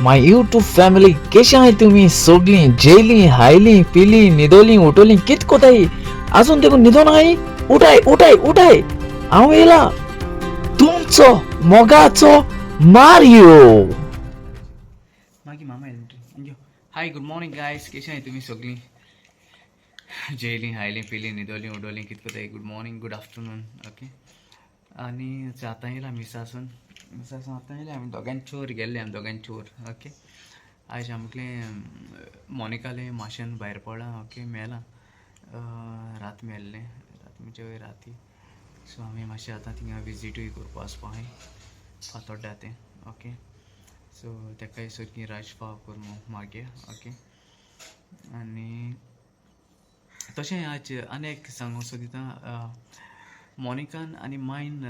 My YouTube family, केशे आहाय तुमी सोगलीं? जेयलीं, हायलीं, पिलीं, न्हिदोलीं, उठोलीं? कित कोताय? आजून देखून न्हिदोन आहाय? उठाय, उठाय, उठाय! हांव येयला, तुमचो मोगाचो मारियो. मागीर मामा येयलो. हाय, गुड मॉर्निंग गायस. केशे आहाय तुमी सगळीं? जेयलीं, हायलीं, पिलीं, न्हिदोलीं, उडोलीं? कित कोताय? Good morning, good afternoon. Okay, आनी आतां येयला मिसासून. मिसासून आतां येयले आमी. दोगांय चोर गेल्ले आमी, दोगांय चोर. ओके, आयज आमगेलें मोनिकालें माशेन भायर पडलां. ओके, मेलां, रात मेल्लें, रात म्हणजे राती. सो आमी मातशें आतां थिंगा विजिटूय करपा वचपा आहाय फातोड्डा तें. ओके, सो तेकाय सारकी राजपाव कर मागीर. ओके, आनी तशें आज आनी एक सांगूंक सोदिता, मोनिकान आनी मायन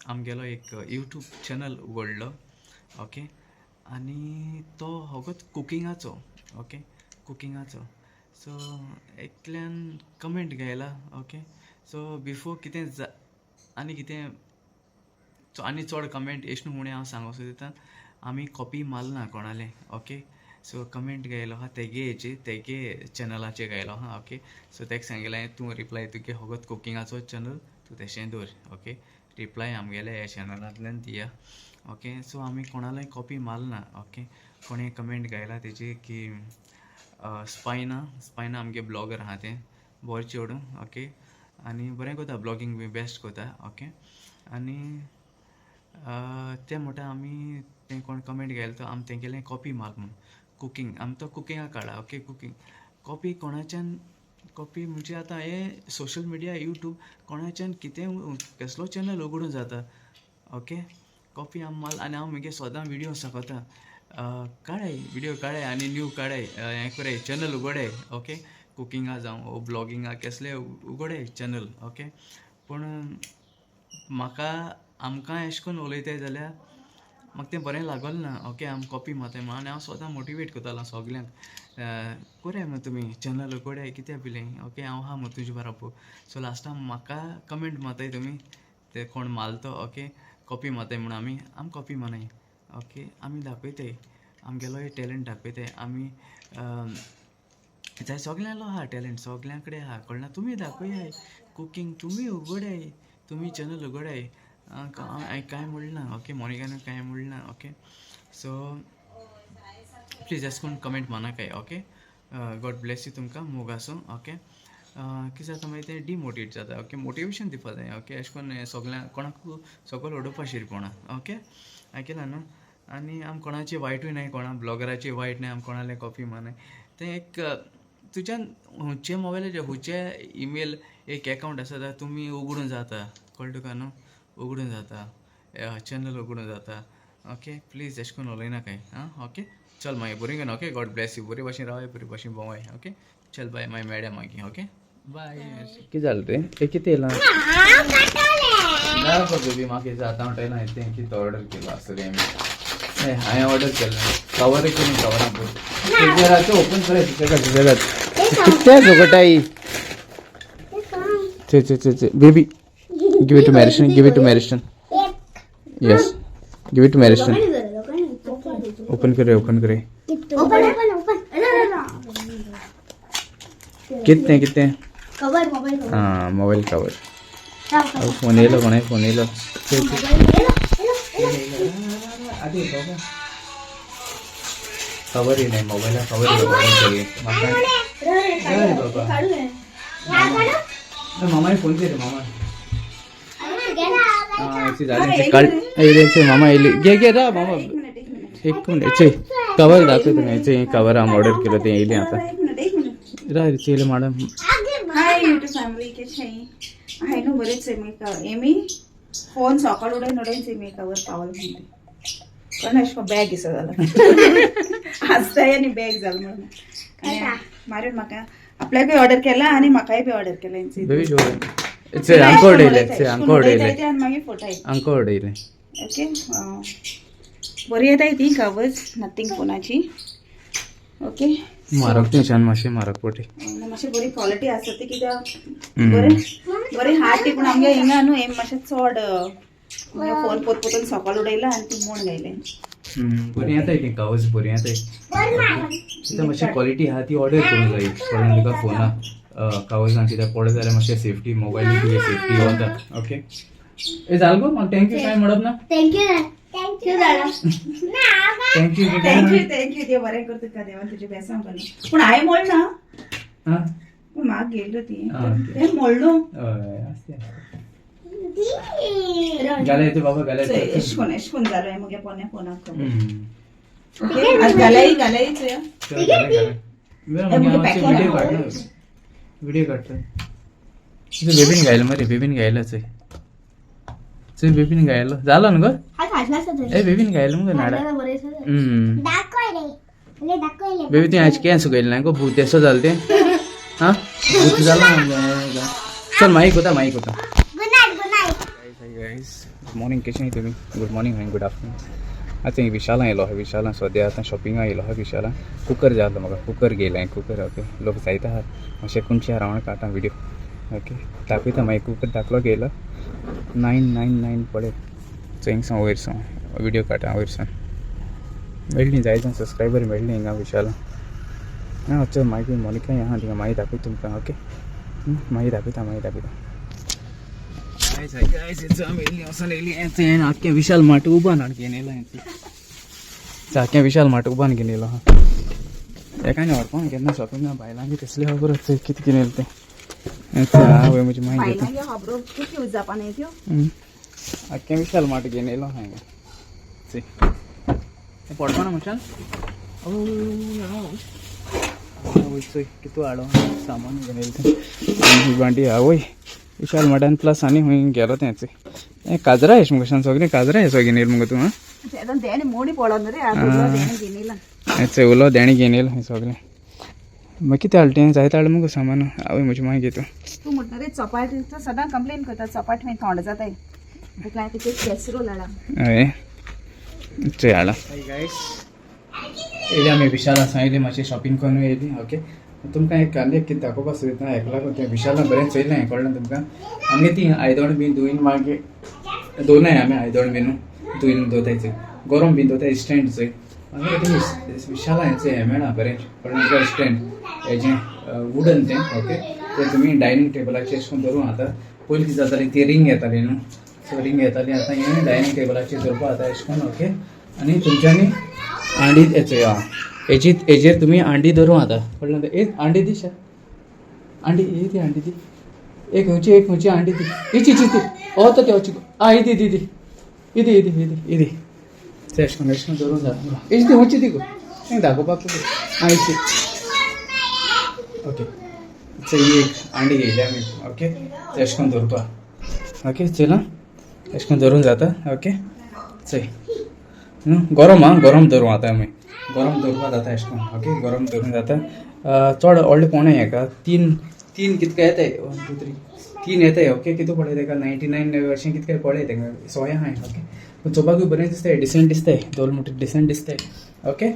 आमगेलो एक यूट्यूब चॅनल उगडलो. ओके, आनी तो फकत कुकिंगाचो. ओके, कुकिंगाचो. सो एकल्यान कमेंट घायला. ओके, सो बिफोर कितें जा आनी कितें आनी चड कमेंट एश न्हू म्हूण हांव सांगूंक सोदिता, आमी कॉपी मारना कोणालें. ओके, सो कमेंट घायलो आहा तेगे हेचे, तेगे चॅनलाचेर घायलो आहा. ओके, सो तेका सांगलें, तूं रिप्लाय तुगे फकत कुकिंगाचो चॅनल तूं तेशें दवर. ओके, रिप्लाय आमगेल्या ह्या चॅनलांतल्यान दिया. ओके, सो आमी कोणालाय कॉपी मारना. ओके, कोणें कमेंट घायला तेजे की स्पायना, स्पायना आमगे ब्लॉगर आहा, तें बरें चेडूं. ओके, आनी बरें करता, ब्लॉगींग बी बेस्ट करता. ओके, आनी तें म्हणटा आमी तें कोण कमेंट घायला तो आमी तेंगेलें कॉपी मार म्हूण. कुकींग आमी तो कुकिंगाक काडला. ओके, कुकींग कॉपी कोणाच्यान कॉपी म्हणजे आतां हें सोशल मिडिया, यूट्यूब, कोणाच्यान कितें कसलो चॅनल उगडूं जाता. ओके, कॉपी आमी माल. आनी हांव मुगे सदां विडियो दाखयता, काडाय विडियो काडाय आनी न्यू काडाय, हें कराय, चॅनल उगडाय. ओके, कुकिंगा जावं, ब्लॉगिंगा, केसले उगडाय चॅनल. ओके, पूण म्हाका आमकां एशें कोन्न उलयताय जाल्यार म्हाका तें बरें लागोल ना. ओके, आमी कॉपी मारताय म्हणून. आनी हांव स्वता मोटिवेट करतालो सगल्यांक, कोराय मरे तुमी चॅनल उगडाय, कित्याक भिलें? ओके, हांव आहा मुगो तुजे बराबर. सो लास्टाक म्हाका कमेंट मारताय तुमी, ते कोण मारलो तो, ओके, कॉपी मारताय म्हणून. आमी आमी कॉपी मारनाय. ओके, आमी दाखयताय, आमगेलो टॅलंट दाखयताय आमी. जाय सगल्यांलो आहा टॅलंट, सगल्यां कडेन आहा, कळना? तुमी दाखयाय कुकींग, तुमी उगडाय, तुमी चॅनल उगडाय. हांवें कांय म्हणलें ना. ओके, मोनिकान कांय म्हणलें ना. ओके, सो प्लीज एशें कोन्न कमेंट मारनाकाय. Okay, God bless you. तुमकां मोग आसूं. ओके, कितें जाता मागीर तें डिमोटिवेट जाता. ओके, मोटिवेशन दिवपा जाय. ओके, एशें कोन्न सगळ्यांक कोणाकू सकयल उडोवपा शिरपोणा. ओके, आयकलां न्हू? आनी आमी कोणाचे वायटूय नाय, कोणा ब्लॉगराचे वायट नाय, आमी कोणाले कॉपी मारनाय. तें एक तुज्यान हुंचे मोबायलाचेर हुंचे इमेल एक एकावंट आसा जाल्यार तुमी उगडूं जाता. कळ्ळें तुका न्हू? उगडूं जाता, चॅनल उगडूं जाता. ओके, प्लीज एशें कोन्न उलयनाकाय. आं, ओके, चल मागीर बरी घेवन. Okay, God bless you. बरी भाशेन रावाय, बरी भाशेन भोंवाय. ओके, चल बाय. मागीर मेळया मागीर. ओके, बाय. कितें जालें रे? हें कितें येयलां ना गो बेबी? म्हाका कितें आतां म्हणटा तें कितें ऑर्डर केलां आसतलें हांवें? हांवें ऑर्डर केलें. कवर केली, कवरां पळय. ओपन कराय सुसेगाद, सुसेगाद. कितें जोगटाई? चे चे चे चे. Baby, give it to Marishan, give it to Marishan. Yes, give it to Marishan. Open करे, ओपन करे. Open, open, open. कितने कितने? Cover, mobile cover. हां, मोबाईल कवर. फोन येयलो, कोणाय फोन येयलो. आदी बाबा, कवर येयलें, मोबायला कवर येयलो. ओपन केली म्हाका. बाबा, मामाय फोन दे रे मामा. हां, जालें, काड. येयलें मामा, येयली. घे, घे रा मामा, एक मिनिट. चे कवर दाखय तुका. हेचे कवर आमी ऑर्डर केलं, ते येयलें आतां. एक मिनिट, एक मिनिट. रा येयलें madam. हाय यूट्यूब फॅमिली, केशे आहे न्हू? बरेच आहे मी. एमी फोन सकाळ उडयन उडयन मी कवर पावल म्हणते, पण अशें बॅग दिसो जाला आसताय आनी बॅग जाल म्हणून. आणि मारून म्हाका आपल्याकूय ऑर्डर केला आनी म्हाकाय बी ऑर्डर केला. बेबी शो चे अंको उडयले, चे अंको उडयले. आनी मागीर फोटो. अंको उडयले. ओके, बरी येताय ती कवर्स नथींग फोनाची. ओके. म्हारग ती शान, मातशें म्हारग पडटी. मातशी बरी क्वॉलिटी आसा ती, कित्याक बरें बरें हाडटी, पूण आमगे हिंगा न्हू हें मातशें चड फोन पोत पोतून सकाळ उडयला आनी ती मोड घायलें. बरी येताय ती कावस बरी येताय. तितून मातशी क्वॉलिटी आहा ती ऑर्डर करूंक जाय कळ्ळें तुका. फोना कावस ना कित्याक पडत जाल्यार मातशें सेफ्टी मोबायल तुगे सेफ्टी वता. ओके ए जाल गो, म्हाका thank you काय म्हणप ना. Thank you thank you Dada. Thank you. Thank you thank you, देव बरें कर तुका, देवान तुजें बेसांव घालूं. पूण हांवें म्हणना, हां पूण म्हाका गेल्लो ती आं, ओके. तें म्हणलो. हय आसता घालाय तूं बाबा घालाय. एश कोन एश कोन जालो मुगे पोन्या फोनाक खबर. ओके आज घालाय घालाय चोया. चल घालाय घालाय. ए, मुगे पॅकिंग व्हिडिओ आहा. काडना, व्हिडिओ काडटा. तुझं बेबीन घायला मरे, बेबीन घायला चोय चोय, बेबीन घायलो जालो न्हू गो. हा घातला. ए बेबीन घायलो मुगो नाडा. दाखवले दाखवले. बेबी तुवें आज केंस सुकयले ना गो, भूत येसो जालें तें. हां भूत जालां. चल माईक वता, माईक वता. Good night good night. Guys good morning, कशें तुमी? गुड मॉर्निंग आनी गुड आफ्टरनून. आतां विशालां येयलो आहा, विशालां सद्या आतां शॉपिंगाक येयलो आहा. विशालां कुकर जाय आसलो म्हाका, कुकर घेयला हांवें कुकर. ओके लोक जायते आहा, मातशें खुनशे रावंड काडटा व्हिडियो. ओके दाखयता मागीर कुकर धाकलो घेयलो 999 पळय चोय वयर सावन व्हिडियो काडटा वयर सावन. मेळ्ळी जाय जाण सबस्क्रायबर मेळ्ळी हिंगा विशालां. आं चल मागीर मोनिका आहा थिंगा, मागीर दाखयता तुमकां. ओके मागीर दाखयता, मागीर दाखयता. गायस गायस येयली वचोन येयली हें आख्खें विशाल मार्ट उबान हाडून घेवन येयलां. हें आख्खें विशाल मार्ट उबान घेवन येयलो आहा. एकाने व्हरपाक केन्ना शॉपिंगा बायलांक तसली खबर चोय कितें घेवन येयलें तें. आवय म्हजी मागीर घेता. बायलांगे खबरो कितली उजापा न्ही त्यो. आख्खें विशाल मार्ट घेवन येयलो आहा हांगा. चोय हें पडपा ना मनशान आवय चोय कितू हाडो सामान घेवन येयलें तें. भांडी आवय विशाल मार्टान प्लस आनी खंय गेलो तें. चोय हें काजरा येश मुगो सगळीं काजरा येसो घेवन येयलो मुगो तूं. आं तें देणे मोडी पडोन रे आतां देणे घेवन येयला. हें चोय उलो देणें घेवन येयलो हें सगळें. मागीर कितें हाडलें तें जायते हाडलें मुगो सामान. आवय म्हजी मागीर घेता. तूं म्हणटा रे चपाट, तूं सदां कंप्लेन करता चपाट मागीर थोंड जाताय. तुका हांवें तुजें केसरोल हाडा. हय चोय हाडा. गायस येयली आमी विशाल आसा, येयली मातशें शॉपिंग करून येयली. ओके तुमकां एक आनी एक कितें दाखोवपाक सोदता हेका लागून तें विशालान बरें चोयलें हांवें, कळ्ळें तुमकां. आमगे ती आयदण बीन धुयन मागीर दवरनाय आमी आयदण बीन धुयन दवरताय चोय, गरम बीन दवरताय स्टँड चोय. मागीर तें विशालान हें हें मेळ्ळां बरें, कळ्ळें तुमकां, स्टँड हेजें वुडन तें. ओके तें तुमी डायनींग टेबलाचेर अशें करून धरून आतां पयलीं कितें जातालें ती रिंग येताली न्हू, सो रिंग येताली. आतां हें डायनींग टेबलाचेर दवरपा जाता अशें करून. ओके आनी तुमच्यांनी हांडी चोय आं हेजी हेजेर तुमी हांडी धरूं आतां, कळ्ळें? एक हांडी दी हांडी ही ती हांडी दी एक खंयची, एक खंयची हांडी दी हिची हिची ती हो तो ती हची आं ही दी दी दी ही दी ही दी ही दी ही दी. अशें करून अशें करून धरूं जाता. हेची ती खंयची ती गो तें दाखोवपाक आं हिची. ओके चल ही एक हांडी घेयली आमी. ओके अशें करून दवरपा. ओके चल आं अशें करून धरून जाता. ओके चल गरम आं गरम धरूं आतां आमी गरम दवरपा जाता अशें करून. ओके गरम धरून जाता. चड व्हडलें कोणें हेका तीन तीन कितके येताय 1 2 3 तीन येताय. ओके कितू पडय तेका 99 अशें कितके पडय तेका सोय आहाय. ओके पूण चोवपाकूय बरें दिसताय, डिसंट दिसताय, दवरलें म्हणटकीर डिसंट दिसताय. ओके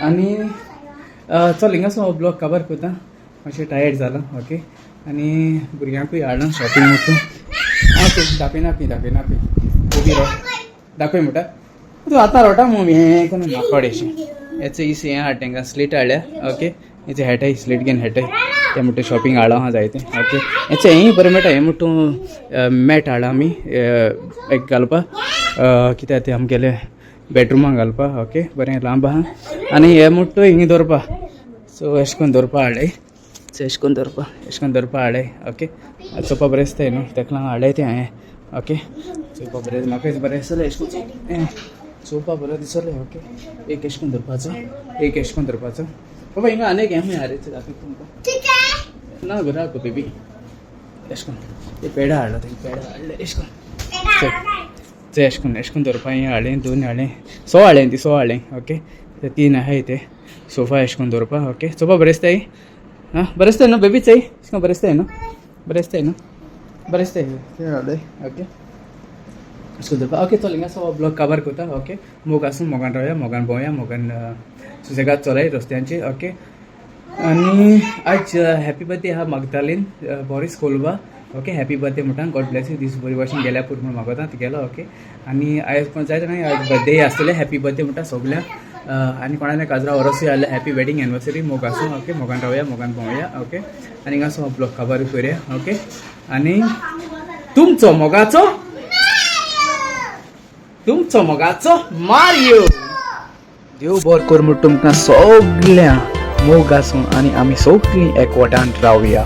आनी चल हिंगासो हो ब्लॉग काबार करता, मातशें टायर्ड जालां. ओके आनी भुरग्यांकूय हाडलां शॉपिंग म्हणटा. ओके दाखयना पी दाखयना पी उबी राव दाखय म्हणटा तूं आतां रोटा मम्मी हें करून माकोड अशें हेचे इस हें हाड तेंकां स्लीट हाडल्या. ओके हेचे हेटाय स्लीट घेवन हेटाय तें म्हणटा शॉपिंग हाडलां आहा जायतें. ओके हेचें हेंय बरें मेळटा. हें म्हणटा तूं मॅट हाडला आमी एक घालपा कित्याक तें आमगेलें बेडरुमाक घालपा. ओके बरें लांब आहा आनी हें म्हणटा हिंगा दवरपा. सो अशें करून दवरपा हाडले, अशें करून दवरपा, अशें करून दवरपा हाडले. ओके चोवपा बरें दिसताय न्हू तेका लागून हाडले तें हांवें. ओके चोवपा बरें म्हाका बरें दिसलें अशें करून चोवपा बरें दिसलें. ओके एक अशें करून दवरपाचो, एक अशें करून दवरपाचो. बाबा हिंगा आनी एक हें खंय हारे दाखयता तुमकां ना गो राव गो बेबी अशें करून ते पेडा हाडलो, तें पेडा हाडले अशें करून चल चल अशें करून अशें करून दवरपा. हें हाडलें दोन हाडलें सो हाडलें ती सो हाडलें. ओके ते तीन आहाय ते सोफा अशें करून दवरपा. ओके चोवपा बरें दिसताय. आं बरें दिसताय न्हू बेबी चोय अशें करून बरें दिसताय न्हू, बरें दिसताय न्हू, बरें दिसताय तें हाडलें. ओके अशें करून दवरपा. ओके चल हिंगा हो ब्लॉग काबार करता. ओके मोग आसूं, मोगान रावया, मोगान भोंवया, मोगान सुसेगाद चलय रस्त्यांचेर. ओके आनी आज हॅपी बर्थडे आहा मागदालीन Boris Kolaba. Okay happy birthday म्हणटा गॉड ब्लेस you दीस बरी भाशेन गेल्या पूर म्हूण मागता तुगेलो ओके. आनी आयज कोण जाय जाणां आयज बर्थडे आसतले हॅपी बर्थडे म्हणटा सगल्यांक. आनी कोणाले काजरा वरसूय आसल्यार हॅपी वेडींग एनिवर्सरी मोग आसूं ओके मोगान रावया मोगान भोंवया ओके. आनी हिंगासो हो ब्लॉग खबर करुया ओके. आनी तुमचो मोगाचो तुमचो मोगाचो मारियो. देव बर कर म्हूण तुमकां सगळ्यां मोग आसूं आनी आमी सगळीं एकवटान रावया.